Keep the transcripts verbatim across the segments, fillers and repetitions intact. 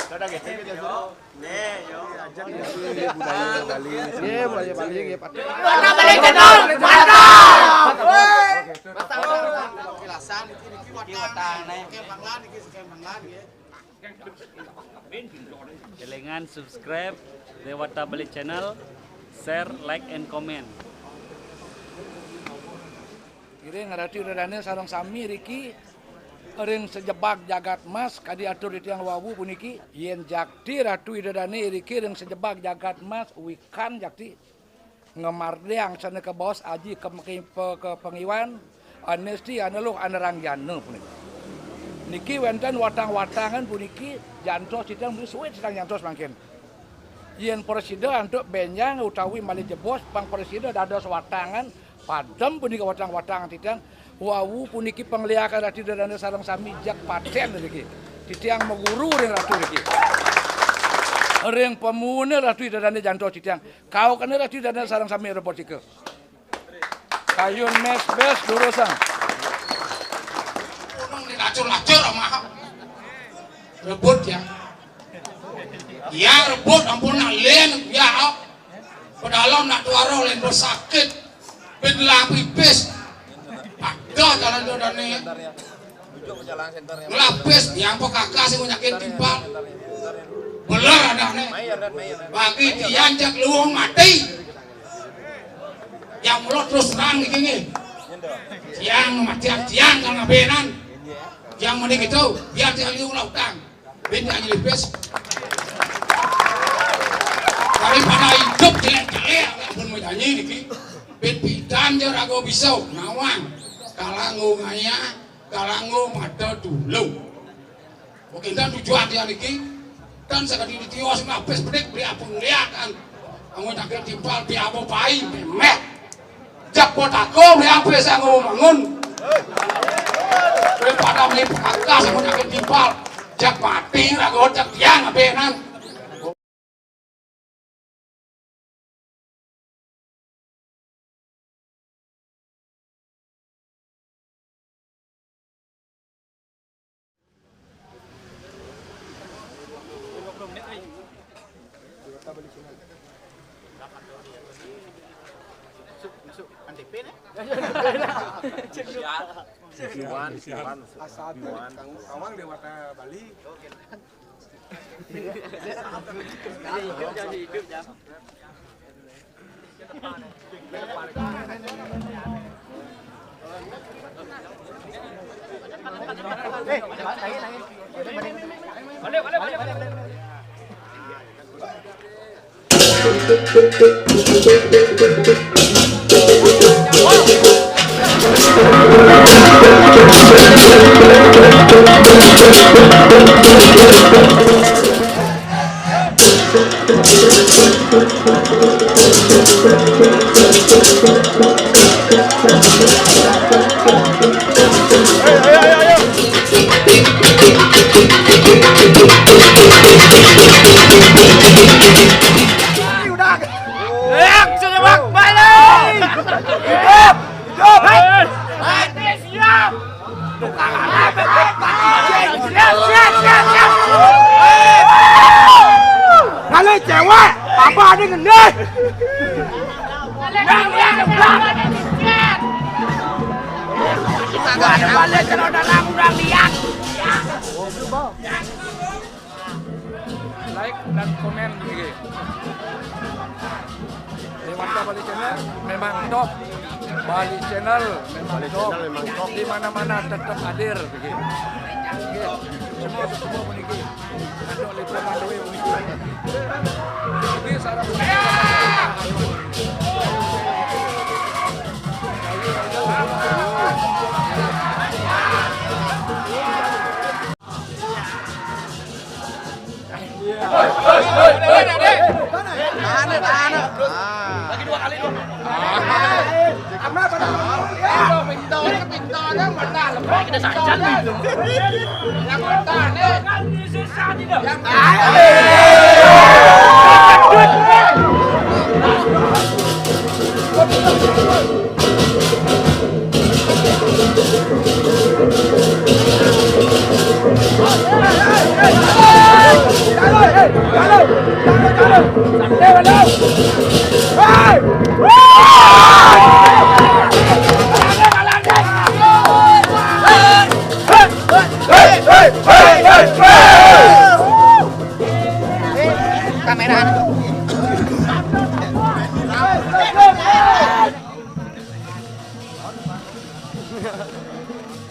Nggih, budaya Bali nggih, Pak. Élingan subscribe Dewata Bali Channel, share, like, and comment. Iring Ratu Ida Dané sareng sami riki ring sajebag jagat mas, kadi atur titiang wau puniki, yén jakti Ratu Ida Dané riki ring sajebag jagat mas, wikan jakti ngamargiang sané kabaos aji ke, ke, ke pangiwan, anesti, aneluh, anerangjana puniki. Niki wénten watang-watangan puniki, jantos titiang mesti suwé titiang jantos mangkin. Yén prasida antuk bénjang utawi malih jebos, pang prasida dados watangan, padem punika watang-watangan titiang, wau puniki pangliakan Ratu Ida Dané sareng sami, jeg patén niki. Titiang maguru ring Ratu niki. Ring pamuuné Ratu Ida Dané jantos titiang. Kaukana Ratu Ida Dané sareng sami rebut ika. Kayun més bés durusang. Gunung dilacur-lacur, Mak. Rebut ya. Ya, rebut ampun nak lén, ya. Pedalem nak tuara lén sakit. Pin lah pipis. Ada jalan jodohnya. Ngelapis, yang pekaka sing nyakin timpal. Beler ada nih. Bagi tiang jak luwung mati. Yang mulut terus terang iki nggih. Tiang matian tiang kang abenan. Yang mending itu biar tiang liung lautang. Bén nyelipis. Daripada hidup jelek-jelek, ampun menyanyi niki. Bén pidan ja raga bisa nawang. Kalanggo ngayah, kalanggo mata dulu. Oke, dan tujuan dia niki. Dan sekali di tios ngapis bedik beli apa ngeliat kan. Kamu cakil timpal beli apa pai, memeh. Jak kotako beli apa sanggo mangun. Daripada beli pekakas kamu cakil timpal. Jak mati raga jak tiang abenan. Siwan, Siwan, Siwan. Kawang Dewata Bali. Hidup! Hidup! Hai! Hai! Siap! Siap, siap, siap, siap! Kali cewek, apa ada ngendih? Yang, yang, yang, yang. Ada balik kalau dalam udah lihat. Like dan komen nggih. Dewata Bali Channel memang top. Bali Channel memang top. Di mana-mana tetap hadir nggih. Nggih. Semua, semua puniki. Aduh, liput aduh puniki. Nggih, sareng. Tahan, tahan. Ah. Lagi dua kali dong. Sama pada. Pintu, pintu, mana? Kita saja. Yang mana nih? Yang mana?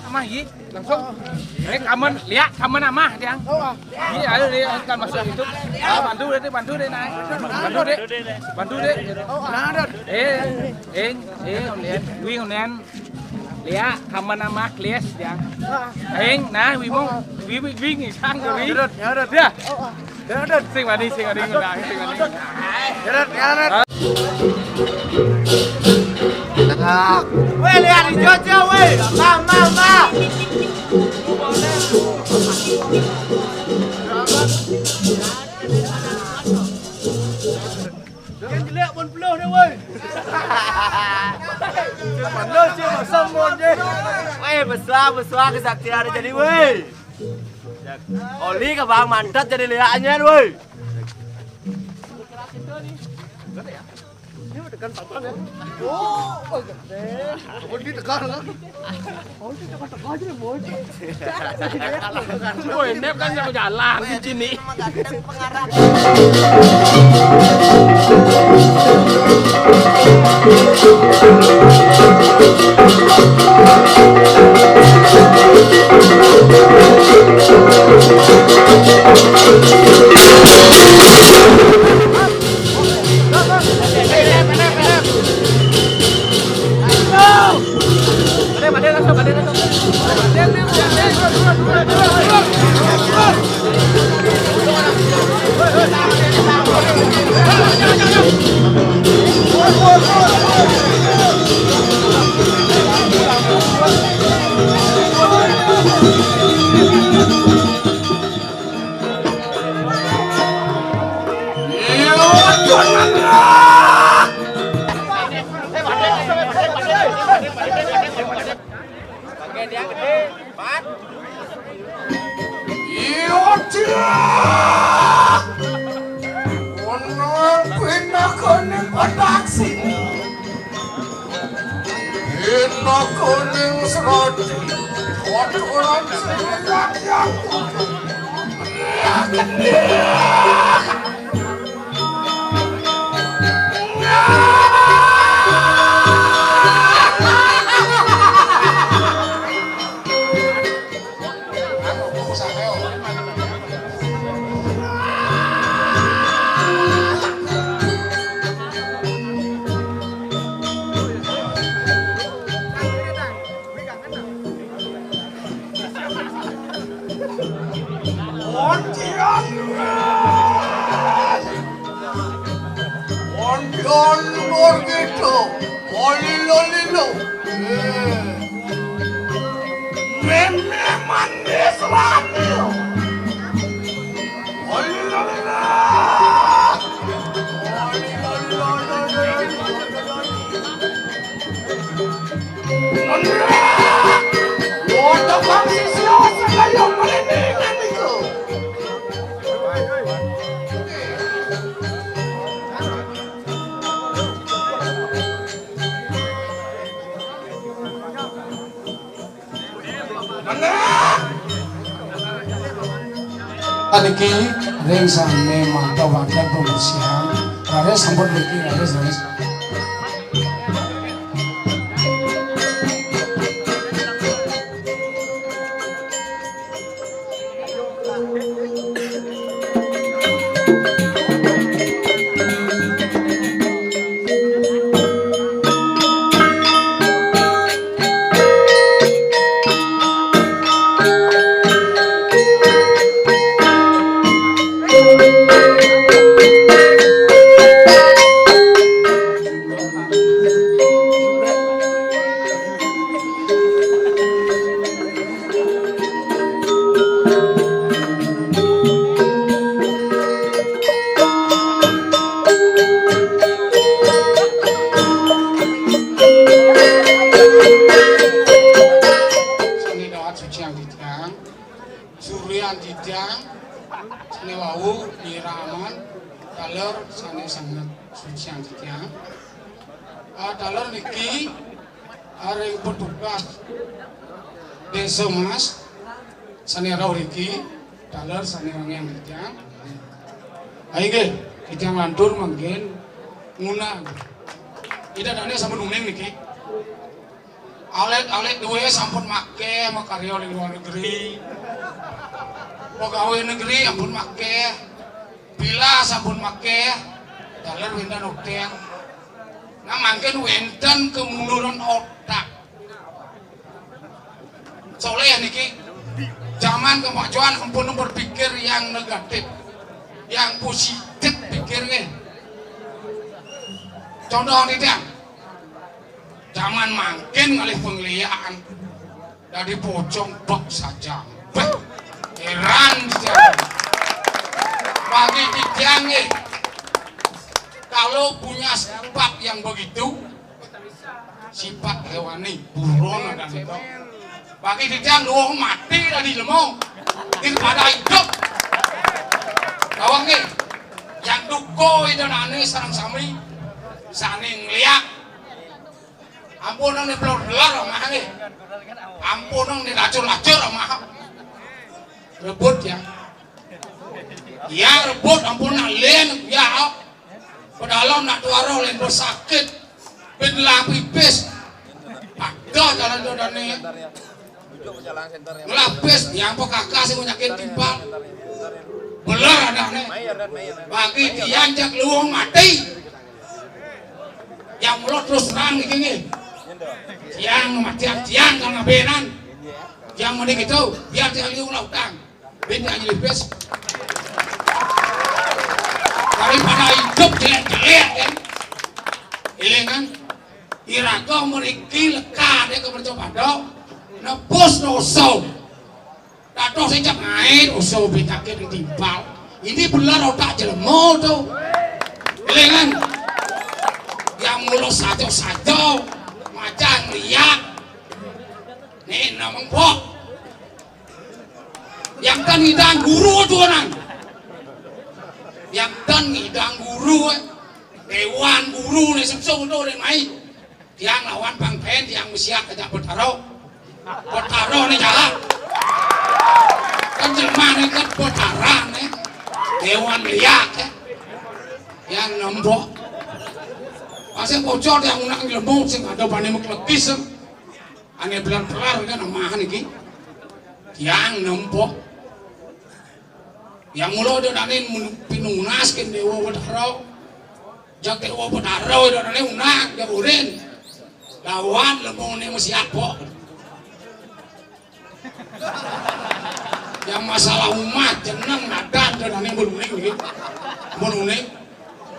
Amah, yi, langsung. Eh, kamen, lihat, kamen amah, tiang. Yi, ayo, lihat, kan masuk itu. Ah, bantu deh, bantu deh, naik. Bantu deh, bantu deh. Eh, eh, eh, unen, wi unen. Lihat, kamen amah, lihat, tiang. Eng, nah, wi mong, wi, wi, wi, ngisang, wi. Ya. Sing wani, sing wani, ngundang, sing wani. Weh, lihat di Jojo, weh. Mah, mah, mah. Yang jelek pun peluh ni, weh. Mana cik masam pun je. Weh, besar, besar kesaktian jadi, weh. Oli ke bang mantat jadi liaknya, weh. Ini tekan papan ya. Oh, oh, gede. Oh, ini tekan lah. Oh, ini tekan-tekan aja, boy. Boy, nep kan sama jalan di sini. Iya, Cak. Ono kuwi nagane petak sini. Ino kuning seroti. Kotoran sing rakyat. Ya, gede. Ondian, ondian luar gitu, olilo lilo. Meme manis lagi. Olilo lilo. Niki ring sane mangka wantah pembersihan, raris sampun niki, raris, raris. Seni doa cucian titiang. Surian titiang, sane wau nyiraman, Taler sané sanget suciang titiang. Ah, taler niki ring petugas Désa Mas sané rauh niki, taler sané wangiang titiang. Ayo nggih, titiang lantur mangkin ngunang. Ida dané sampun uning niki. Alit-alit duwé sampun makéh makarya ning luar negeri. Pegawai negeri ampun makéh. Bila sampun makéh, taler wénten oténg. Nah, mangkin wénten kemunduran otak. Soléh niki, zaman kemajuan ampun berpikir yang negatif, yang positif pikir nggih. Contoh niki, zaman mangkin ngalih pengliakan. Dadi pocong bek saja. Bek. Heran saya. Bagi titiang nggih, kalau punya sifat yang begitu, sifat hewani, buron ada itu. Bagi titiang luwung mati dadi lemo daripada hidup. Tawang nggih, yang duka ida dané sareng sami sané ngliak. Ampun nang ni pelor-pelor amah nggih. Ampun nang ni lacur-lacur amah. Rebut ya. Ya rebut ampun nang lén ya. Pedalem nak tuara lén sakit. Pin lah pipis. Ada jalan tu dané. Ngelapis yang pekakah sing penyakit timpal. Beler ada nih. Bagi tiang jak luwung mati. Yang mulut terus terang niki nggih. Tiang matian tiang kang abenan. Yang mending itu biar tiang liung lautang. Beda aja lipis. Daripada hidup jelek-jelek kan. Ilingan. Iraga mriki lekane kemerca pada nebus dosa. Dados sing cek ngae dosa penyakit timpal. Ini bener otak jelema to. Elingan. Yang mulo saja-saja, macan liak. Nih, namang pok. Yang kan ngidang guru tuanan. Yang kan ngidang guru, eh. Dewan guru nih, sepso to nih, mai. Tiang lawan Bang Pen, tiang mesiak aja Betara. Betara nih jahat. Kan jelema nih kan Betara nih. Dewan liak, eh. Yang nembok. Pas yang bocor, yang unang lembut, sing ada bani meklekis, eh. Ane belar-belar kan amahan iki. Tiang nembok. Yang mulo do danin mun-, pinunas ken Dewa Betara. Jak Dewa Betara do danin unang, jak urin. Lawan lemone mesti apa? Yang masalah umat, jeneng, adat, do danin mun uning iki. Mun uning.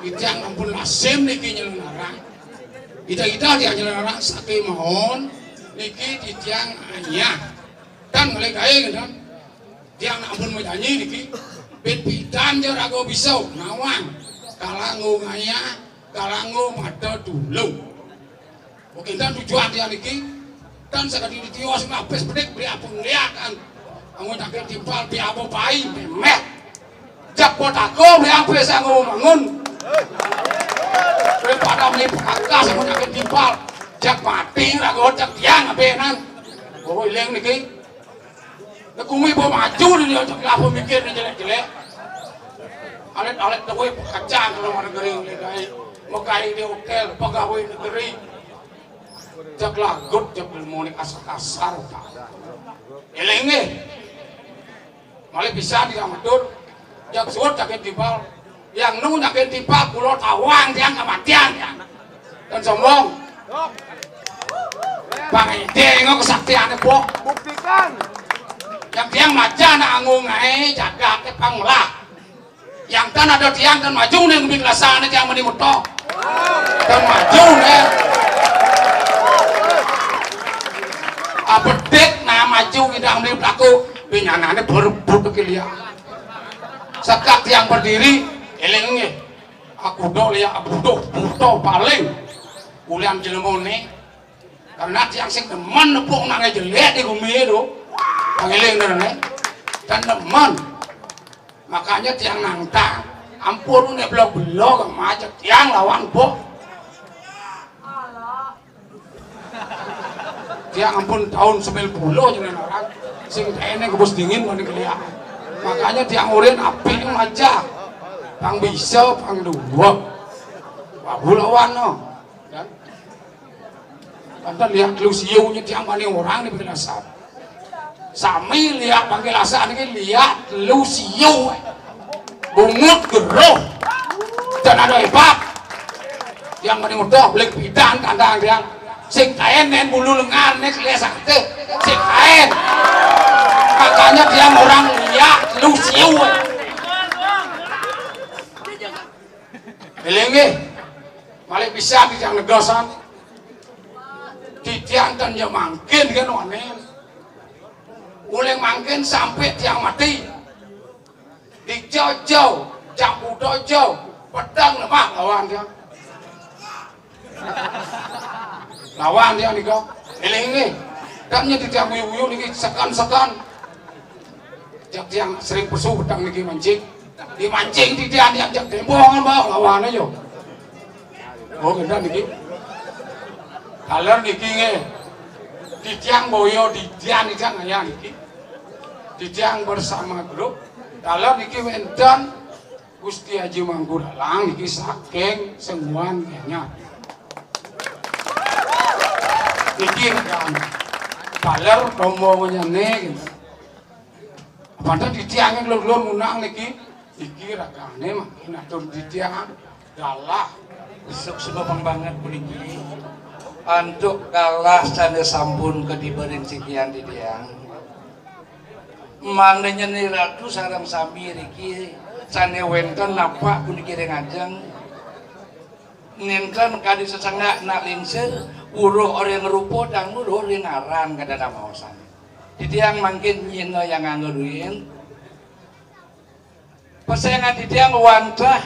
Itiang ampun lasim niki nyelenarang. Ida-ida dia nyelenarang sakemawon niki titiang anyah. Dan mulai kae, kan? Tiang nak ampun menyanyi niki. Pit-pitan ja raga bisa nawang. Kalanggo ngayah, kalanggo mata dulu. Mungkin dan tujuan tiang niki. Dan sakadi tios ngapes pedik beli apung liakan. Anggo nyakit timpal beli apa pai, memeh. Jak potako beli apa sanggo bangun. Beli pada beli pekakas anggo nyakit timpal. Jak mati raga jak tiang abenan. Oh, iling niki. Nek kumi po maju ni dia cek lapo mikir ni jelek-jelek. Alit-alit dewe kacang kalau negeri ni dai. Mekai di hotel pegawai negeri. Jak lagut jak ilmu ni kasar-kasar. Eling ni. Malih bisa dia matur. Jak suut jak timpal. Yang nu nyakin tiba pulau tawang tiang kematian ya. Dan sombong. Bang Ide ngok kesaktian po. Buktikan. Yang tiang maca nak anggung ae jaga ke pangulah. Yang tan ada tiang dan maju nih ngambil kelasane tiang meni muto. Dan maju nih. Apedik nah maju kita ambil pelaku. Binyanane berebut ke liang. Sekak tiang berdiri, eling nggih. Aku dok liya butuh butuh paling. Ulian jelemone. Karena tiang sing demen nepuk nang jelek di bumi itu. Pangiling dene. Dan demen. Makanya tiang nangtang. Ampun, nek blok-blok macet tiang lawan bok. Tiang ampun tahun sembilan puluh jenengan orang. Sing kene kebus dingin mending keliak. Makanya tiang urin apik aja. Pang bisa, pang dua. Wabu lawan no. Kan? Anda lihat lu siunya tiang mani orang di penjelasan. Sami lihat panggilasan ini lihat lu siu. Bungut geruh. Dan ada hebat. Yang mani udah beli bidang kandang tiang. Sing kain nen bulu lengan nek lihat sakit. Sing kain. Makanya tiang orang lihat lu siu. Eling nggih. Malih bisa titiang negasan. Titiang ten ya mangkin kan wanen. Uling mangkin sampai tiang mati. Dijajau, jampu dojau, pedang lemah lawan tiang. Lawan tiang nika. Eling nggih. Kan nya titiang wuyu-wuyu niki sekan-sekan. Jak tiang sering pesu petang niki mancing. Dimancing titiang tiang jak tembongan bae lawan aja. Oh, gendang niki. Taler niki nggih. Titiang boyo titiang titiang aya niki. Titiang bersama grup. Taler niki wenten Gusti Haji Mangku Dalang niki saking Senguan Gianyar. Niki kan taler rombongannya nih. Padahal titiang yang lur-lur ngunang niki, niki ragane makin atur titiang galah. Suksma banget puniki. Antuk galah sane sampun kadibaring sikian titiang. Mangda nyeni ratu sareng sami riki sane wenten napak puniki ring ajeng. Nenten kadi sesengak nak lingsir, uruh ring rupa dangu, uruh ring aran kadang maosan. Titiang mangkin nyina yang nganggo duin. Pesengan titiang wantah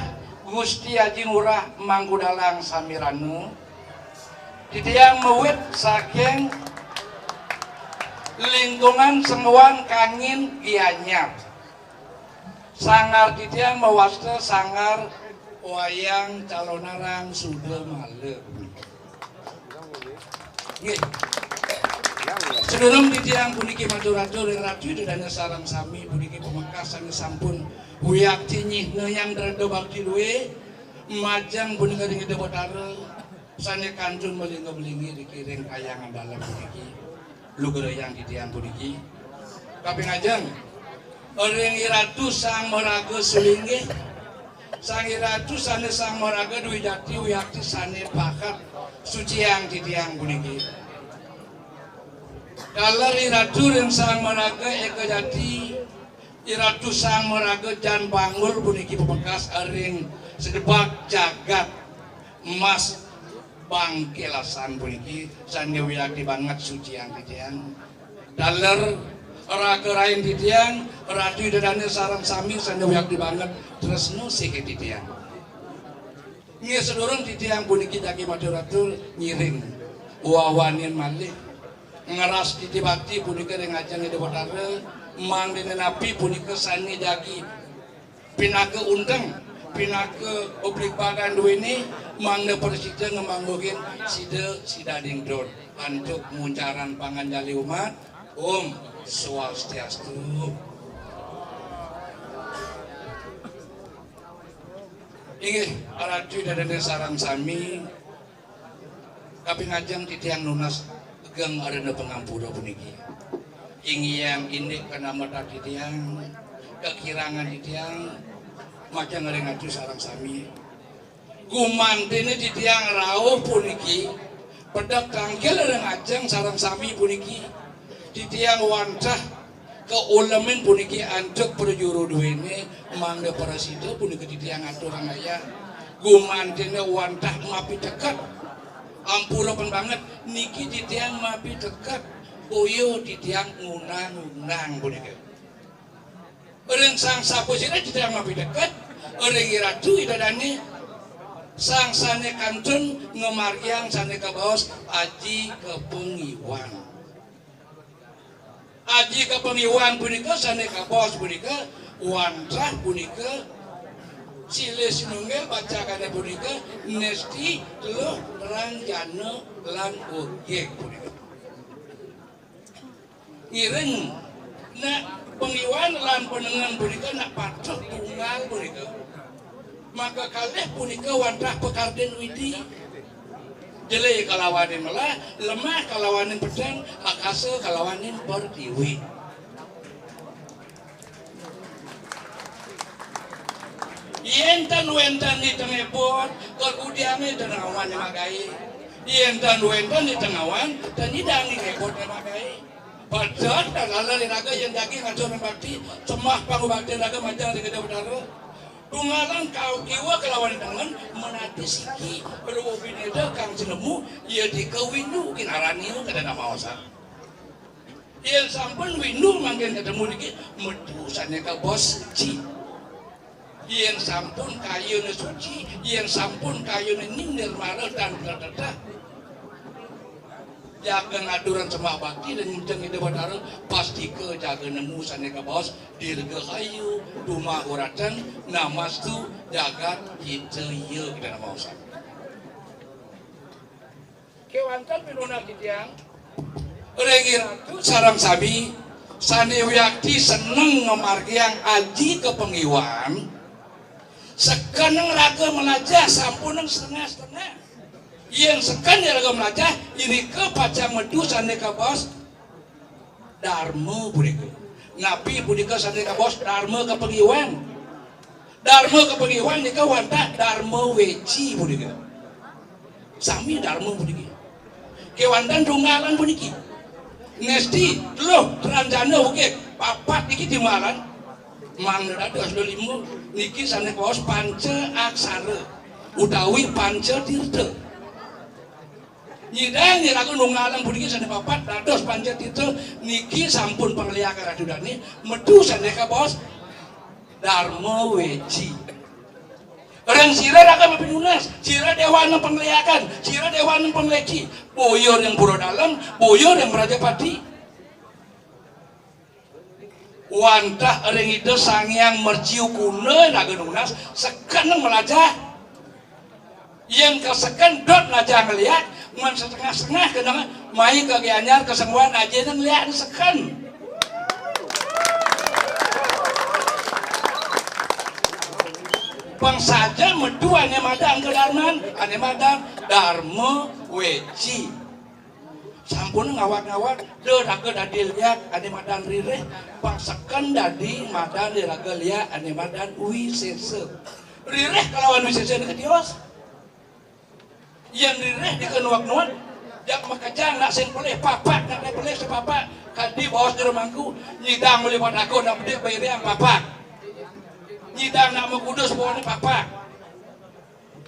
Gusti Aji Ngurah Mangku Dalang Samirana. Titiang mawit saking lingkungan Senguan Kangin Gianyar. Sanggar titiang mawasta Sanggar Wayang Calonarang Sudamala. Nggih. Sedurung titiang puniki matur-atur ring Ratu Ida Dane sareng sami puniki pamekas sane sampun wiakti nyihna yang dreda bakti duwe majeng punika ring Ida Batara sane kantun malingga-malingi riki ring kayangan dalem puniki. Lugrayang titiang puniki. Kaping ajeng, ring Iratu Sang Maraga Sulinggih, Sang Iratu sane Sang Maraga Dwi Jati wiakti sane pakat suciang titiang puniki. Taler Iratu ring Sang Maraga Eka Jati, Iratu Sang Maraga Jan Banggul puniki pamekas ring sedebak jagat Mas Bangkelasan puniki sane wiakti banget suciang titiang. Taler raga rain titiang, Ratu Ida Dane sareng sami sane wiakti banget tresna siki titiang. Nggih, sedurung titiang puniki jagi matur-atur ngiring wawanin malih. Ngeras titi bakti punika ring ajeng Ida Batara, mangdene napi punika sane jagi pinaka unteng, pinaka oblik badan duwene, mangda prasida ngemangguhin sida sidaning dot antuk muncaran panganjali umat. Om Swastiastu. Inggih, Ratu Ida Dane sareng sami. Kaping ajeng titiang nunas geng arena pangampura puniki. Inggih indik kanamatan titiang, kakirangan titiang, majeng ring Ratu sareng sami. Gumantine titiang rauh puniki, pedek tangkil ring ajeng sareng sami puniki. Titiang wantah kaulemin puniki antuk prajuru duwene mangda prasida punika titiang aturang ayah. Gumantine wantah mapiteket. Ampura pun banget niki titiang mapiteket. Boya titiang ngundang-undang punika. Ring sang sapasira titiang mapiteket, ring Iratu Ida Dane, sang sane kantun ngamargiang sane kabaos Aji Kepengiwan. Aji Kepengiwan punika sane kabaos punika wantah punika Silih sinunggil bacakané punika nesti teluh ranjana lan ugig punika. Ngiring nak pangiwan lan panengen punika nak patuh tunggal punika. Maka kalih punika wantah pakardin Widi. Jelé kalawaning melah, lemah kalawaning peteng, akasa kalawaning pertiwi. Yén tan wénten di tengah ébot, kakudiangé tan awan magaé. Yén tan wénten di tengah awan, tan nyidang di ébot magaé. Padahal lala iraga yén daging atur bakti, semah pangubakti raga majeng ring Ida Betara. Tunggalan kau kiwa kalawan tengen, menati siki, rupa bineda kang sinemu, ya dika windu kinarani kada namaosan. Yén sampun windu mangkin ketemu niki, metu sané kabaos suci. Yén sampun kayuné suci, yén sampun kayuné nyindir mara tan teteh. Jaga ngaturang semah bakti ring Ida Batara, pastika jaga nemu sané kabaos dirgahayu, tumahuratan, namastu, jagat hita ya, kita namaosan. Kéwanten pinunas titiang, ring Ratu sareng sami sané wiakti seneng ngamargiang aji kapangiwan, sekenang raga melajah sampunang setengah-setengah. Yén seken iraga melajah, irika pacang metu sané kabaos darma punika. Napi punika sané kabaos darma kapangiwan? Darma kapangiwan nika wantah darma weci punika. Sami darma puniki. Kéwanten tunggalan puniki. Nesti, teluh, ranjana, ugig, papat niki timbalan. Mangda dados lima. Niki sané kabaos panca aksara utawi panca tirta. Nyidang iraga nunggalang puniki sané papat dados panca tirta, niki sampun pangliakan Ratu Dané, metu sané kabaos darma weci. Ring sira raga mapinunas, sira déwana pangliakan, sira déwana pangleci, boya ring Pura Dalem, boya ring Prajapati. Wantah ring Ida Sang Hyang Merciu Kuna raga nunas, seken melajah. Yén kaseken dot melajah ngeliak, men setengah-setengah kenang mai ka Gianyar ka Sengwan aja nang liak seken. Pang saja metu ané madan kedarman, ané madan darma weci. Sampun ngawat-ngawat, da raga dadi liak ané madan ririh, pang seken dadi madan di raga liak ané madan wisésa. Ririh kalawan wisésa nika tios. Yén ririh nika nuak-nuak, jak makejang nak sing pelih papak, nak sing pelih sepapak, kadi baos jero mangku, nyidang meli padako nak bedik bairiang papak. Nyidang nak makudus bawané papak.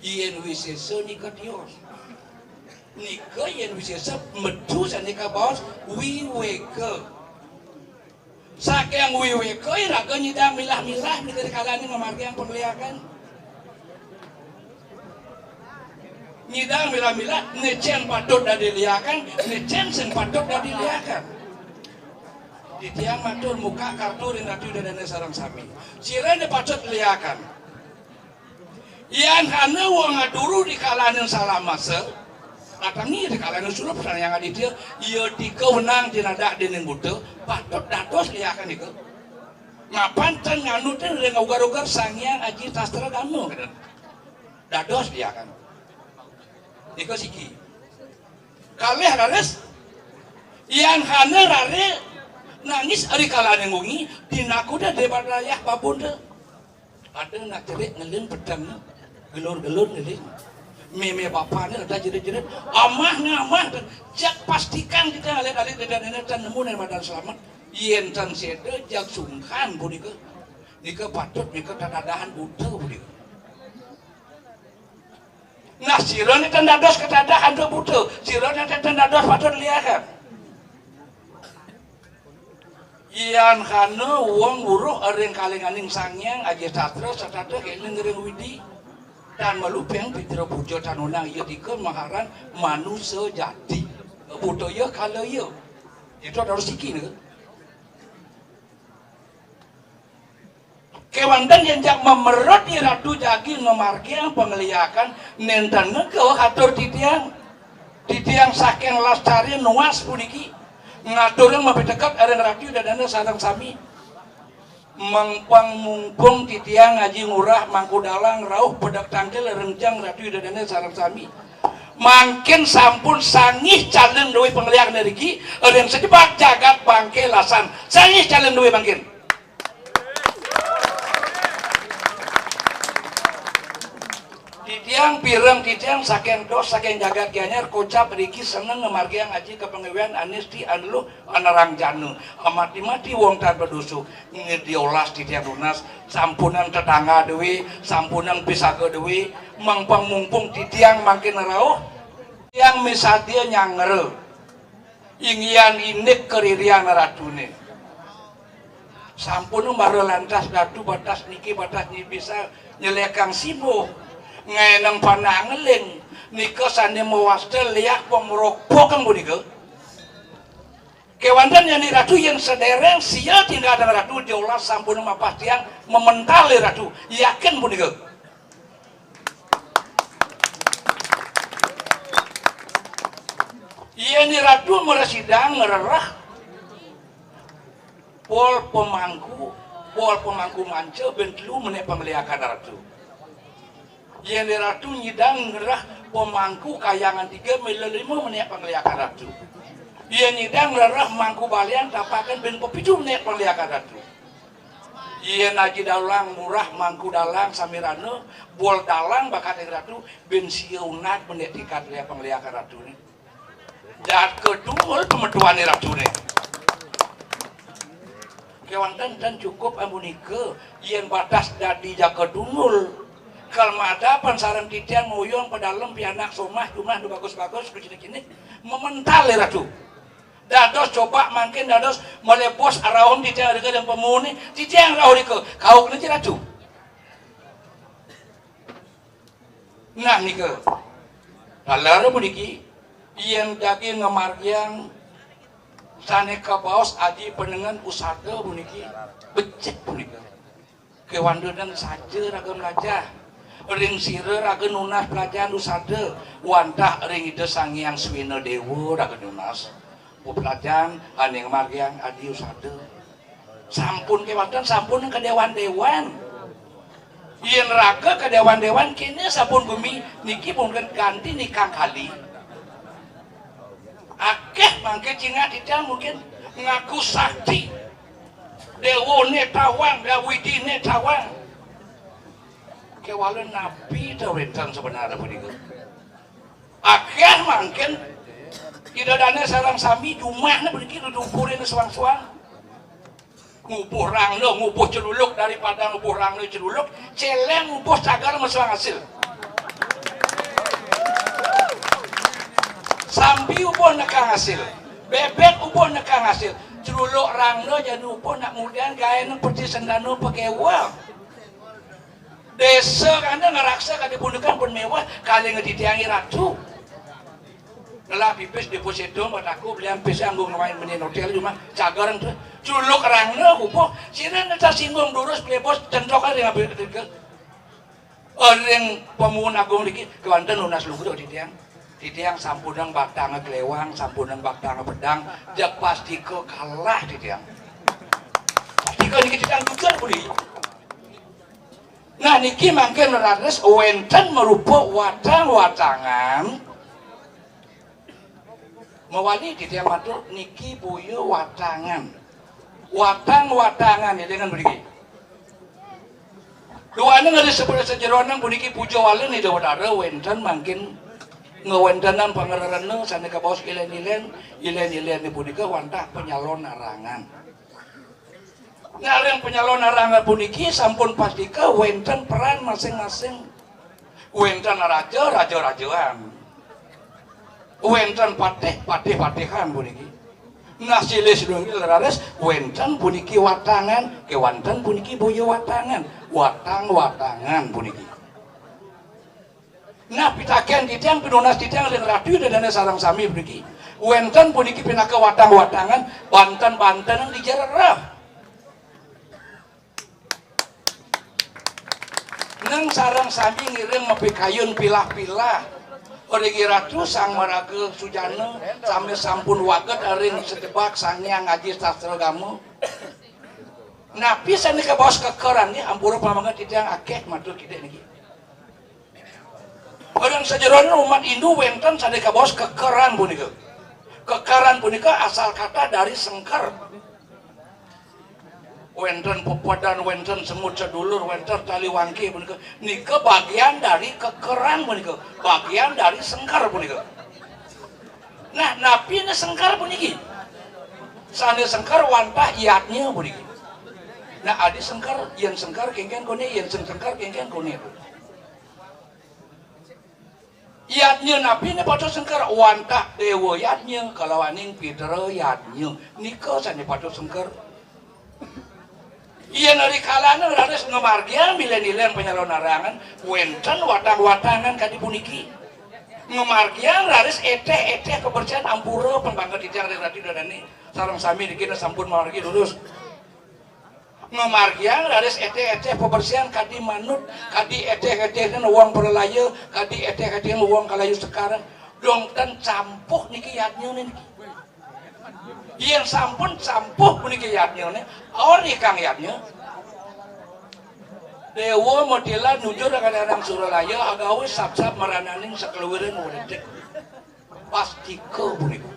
Yén wisésa nika tios. Nika yén wisésa metu sané kabaos wiwéka. Saking wiwéka iraga nyidang milah-milah nika ri kalané ngamargiang pangliakan. Nyidang milah-milah né cén patut dadi liakan, né cén sing patut dadi liakan. Titiang matur muka kartu ring Ratu Ida Dané sareng sami. Sira né patut liakan. Yan hana wong aduru di kalaning salamasa, datangi di kalaning surup Sang Hyang Aditya, iya tika wenang tinadak dening buta, patut dados liakan nika. Mapan tan nganutin ring ugar-ugar Sang Hyang Aji Sastra Dharma, kata. Dados liakan. Nika siki. Kalih raris, yan hana rare nangis ari kalaning wengi, dinakuda debat rayah babunda. Ada nak cerik ngelin peteng, gelur-gelur ngelin. Mémé bapané ada jerit-jerit, "Amah, ngamah," jak pastikan kita alit-alit dedan ini tan nemu ning madan selamet. Yén tan séda jag sungkan punika. Nika patut nika tatadahan buta punika. Nah, sira né tan dados katadahan buta, sira né tan dados patut liakan. Yan kana wong weruh ring kalinganing Sang Hyang Aji Sastra, satata kéning ring Widi. Tan maluping pitra puja tan unang iya tika maharan manusa jati. Buta iya kala iya. Itu harus iki nih. Kéwanten yén jak mamerut Nyi Ratu jagi ngamargiang pangliakan, nénten ngegeh katur titiang. Titiang saking Lestari nuas puniki ngaturang mapiteket ring Ratu Ida Dané sareng sami. Mengpang mumpung titiang Aji Ngurah Mangku Dalang rauh pedek tangkil ring jeng Ratu Ida Dané sareng sami. Mangkin sampun sangih caleng duwé pangliakan riki ring sajebag jagat Bangké Lasan. Sangih caleng duwé mangkin. Titiang pireng titiang saking dos saking jagat Gianyar kocap riki seneng ngamargiang aji kapanggawian anesti aneluh anerang jana. Amati-mati wong tan padusu ngediolas titiang nunas sampunang tetangga duwé, sampunang pisaga duwé, mangpang mumpung titiang mangkin rauh, titiang misadia nyangra. Inggihan indik karirian ratuné. Sampun mara lantas ratu batas niki batas niki bisa nyelekang simbok. Ngaénang panah ngeling nika sané mawasta liak pamrokpok punika. Kéwanten yén ratu yén sadéréng sia tinggal dengan ratu jolas sampun mapastian memental ratu. Yakin punika. Yén Ratu mresidang ngrereh pol pemangku, pol pemangku manca ben telu menék pangliakan Ratu. Yén Ratu nyidang ngrereh pemangku kayangan tiga mila lima menék pangliakan Ratu. Yén nyidang ngrereh mangku balian tapakan ben pepitu menék pangliakan Ratu. Yén Aji Dalang Murah Mangku Dalang samirana, bol dalang bakat ring Ratu, bin sia unat menék tingkat liak pangliakan Ratuné. Jaka tunggul pametuané Ratuné. Kéwanten tan cukup amunika, yén batas dadi jaka tunggul. Kal madapan sareng titiang ngoyong padalem pianak somah jumah nu bagus-bagus, nu cinik-cinik, memental Ratu. Dados coba mangkin dados malih bos arauh titiang rika ring pamuné, titiang rauh rika, kauk niki Ratu. Nah nika. Taler puniki, yén daging ngamargiang sané kabaos aji panengen usada puniki, becik punika. Kéwanten saja raga mlajah. Ring sira raga nunas plajahan usada, wantah ring Ida Sang Hyang Swéna Déwa raga nunas. Peplajahan ané ngamargiang adi usada. Sampun kéwanten, sampun kadéwan-déwan. Yén raga kadéwan-déwan, kéné sampun gumi niki mungkin ganti nikang kali. Akéh mangké cingak titiang mungkin ngaku sakti. Déwané tawang, Widiné tawang. Kéwala napi ta wénten sebenarnya punika? Akéh mangkin Ida Dané sareng sami jumahné puniki dudumpurin suang-suang. Ngubuh rangda, ngubuh celuluk daripada ngubuh rangda celuluk, céléng ngubuh cagar mesuang asil. Sampi ubuh nekang asil, bébék ubuh nekang asil, celuluk rangda jani ubuh nak ngudian gaéné peti sendana pakéwel. Désa kana ngraksa kadi punika pun méweh, kali ngetitiangi Ratu. Ngelah pipis deposito, mataku belian pis anggo ngemain meni hotel cuma cagar to. Culuk rangda ubuh, sira neta singgung durus plebos centok ring abdi ketika. Ring pamuun agung niki, kéwanten nunas lugra titiang. Titiang sampunang batanga kléwang, sampunang batanga pedang, jag pastika kalah titiang. Pastika niki titiang jujur budi. Nah, niki mangkin raris wénten marupa watang-watangan. Mawali titiang matur niki boya watangan. Watang-watangan, élingang puniki. Duaning ring sajeroning puniki puja wali Ida Betara wénten mangkin ngawéntenan pangrerena sané kabaos ilén-ilén, ilén-ilén punika wantah panyalonarangan. Nah, ring panyalonarangan puniki sampun pastika wénten peran masing-masing. Wénten raja, raja-rajan. Wénten patih, patih-patihan puniki. Nah, silih sinunggil raris wénten puniki watangan, kéwanten puniki boya watangan, watang-watangan puniki. Nah, pitakén titiang pinunas titiang ring Ratu Ida Dané sareng sami puniki. Wénten puniki pinaka watang-watangan, banten-banten di jerereh. Nang sareng sami ngiring mapikayun pilah-pilah. Ring Ratu Sang Maraga Sujana, sami sampun waget ring Setebak Sang Hyang Aji Sastra Gama. Napi sane kabaos kekeran nggih, ampura pamangga titiang akéh matur kidik niki. Ring sajeroning umat Hindu wénten sane kabaos kekeran punika. Kekeran punika asal kata dari sengker. Wénten pepedan, wénten semut sedulur, wénten tali wangké punika. Nika bagian dari kekeran punika, bagian dari sengker punika. Nah, napi ne sengker puniki? Sane sengker wantah yadnya puniki. Nah, adi sengker, yen sengker kéngkén koné, yen sing sengker kéngkén koné. Yadnya napi ne patut sengker? Wantah dewa yadnya kalawaning pitra yadnya. Nika sane patut sengker. Yen rikalane raris ngamargiang milen-ilen panyalonarangan, wénten watang-watangan kadi puniki. Ngamargiang raris eteh-eteh pabersihan, ampura pamangga titiang ring Ratu Ida Dane. Sareng sami niki sampun mamargi lurus. Ngamargiang raris eteh-eteh pabersihan kadi manut, kadi eteh-eteh wong pralaya, kadi eteh-eteh wong kalayu sekar. Dong ten campuh niki yadnya niki. Yen sampun campuh puniki yadnyane, ori kang yadnya. Dewa Metila nujur kadang Suralaya agawe sap-sap marananing sakluwiring wedetik. Pastika punika.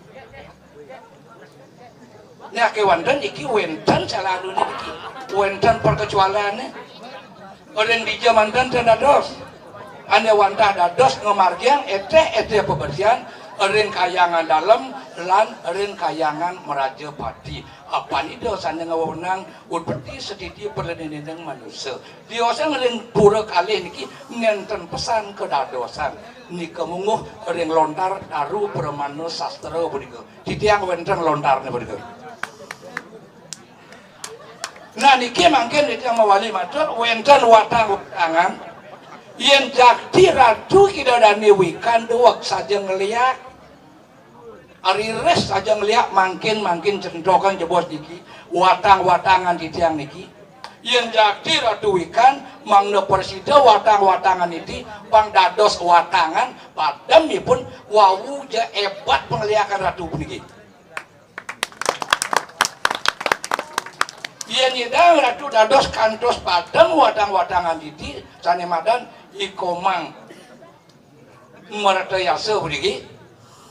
Nah, kewanten iki wénten salalune iki. Wénten perkecualiane. Ring dija manten ten dados. Ane wantah dados ngamargiang eteh-eteh pabersihan ring Kahyangan Dalem lan ring Kahyangan Mrajapati. Apan Ida sane ngawenang utpeti, setiti, pralinding manusa. Tiosan ring pura kalih niki nénten pesan kadadosan. Nika mungguh ring lontar Daru Pramana Sastra punika. Titiang wénten lontarne punika. Nah, niki mangkin titiang mawali matur, wénten watang-watangan. Yen jakti Ratu Ida Dane wikan duweg saja ngliak, riris saja ngliak, mangkin-mangkin centokan jebos niki, watang-watangan titiang niki. Yen jakti Ratu wikan, mangda prasida watang-watangan niki, pang dados watangan, padem ipun wau ja ebat pangliakan Ratu puniki. Yen nyidang Ratu dados kantos padem watang-watangan titi, sane madan I Komang Mertayasa puniki,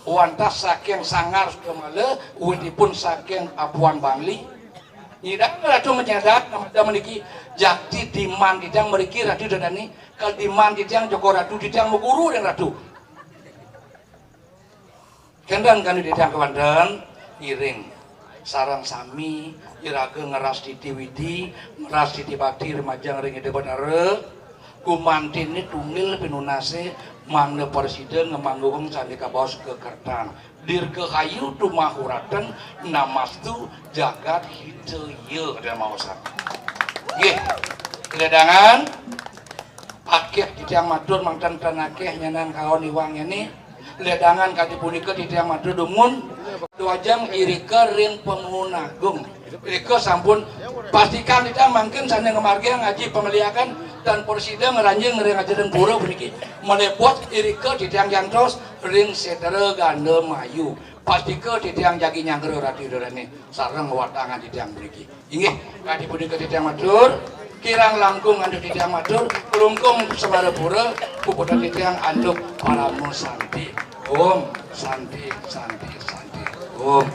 wantah saking Sanggar Sudamala, wit ipun saking Apuan Bangli. Nyidang Ratu menyadap, madan niki jakti diman titiang mriki Ratu Ida Dane, kadiman titiang Joko Ratu, titiang maguru ring Ratu. Kenten kadi titiang kewanten, ngiring sareng sami iraga ngrastiti widi, ngrastiti bakti rumajeng ring Ida Betara. Gumantine tunggil pinunase, mangda prasida ngamanggung sane kabaos kekertan. Dirgahayu tumahuraten, namastu jagat hitaya, kadi maosan. Nggih. Ledangan akéh titiang matur, mangda ten akéh nyanan kaon iwang ini. Ledangan kadi punika titiang matur dumun. Duajeng irika ring Pamuun Agung. Irika sampun pastikan titiang mangkin sane ngamargiang aji pameliakan tan prasida ngranjing ring ajening pura puniki. Malebot irika titiang jantos ring Sedra Ganda Mayu. Pastika titiang jagi nyanggra Ratu Ida Dane sareng watangan titiang puniki. Inggih, kadi punika titiang matur, kirang langkung antuk titiang matur, klungkung semarapura, puputang titiang antuk parama santi. Om Santi, Santi, Santi. Om.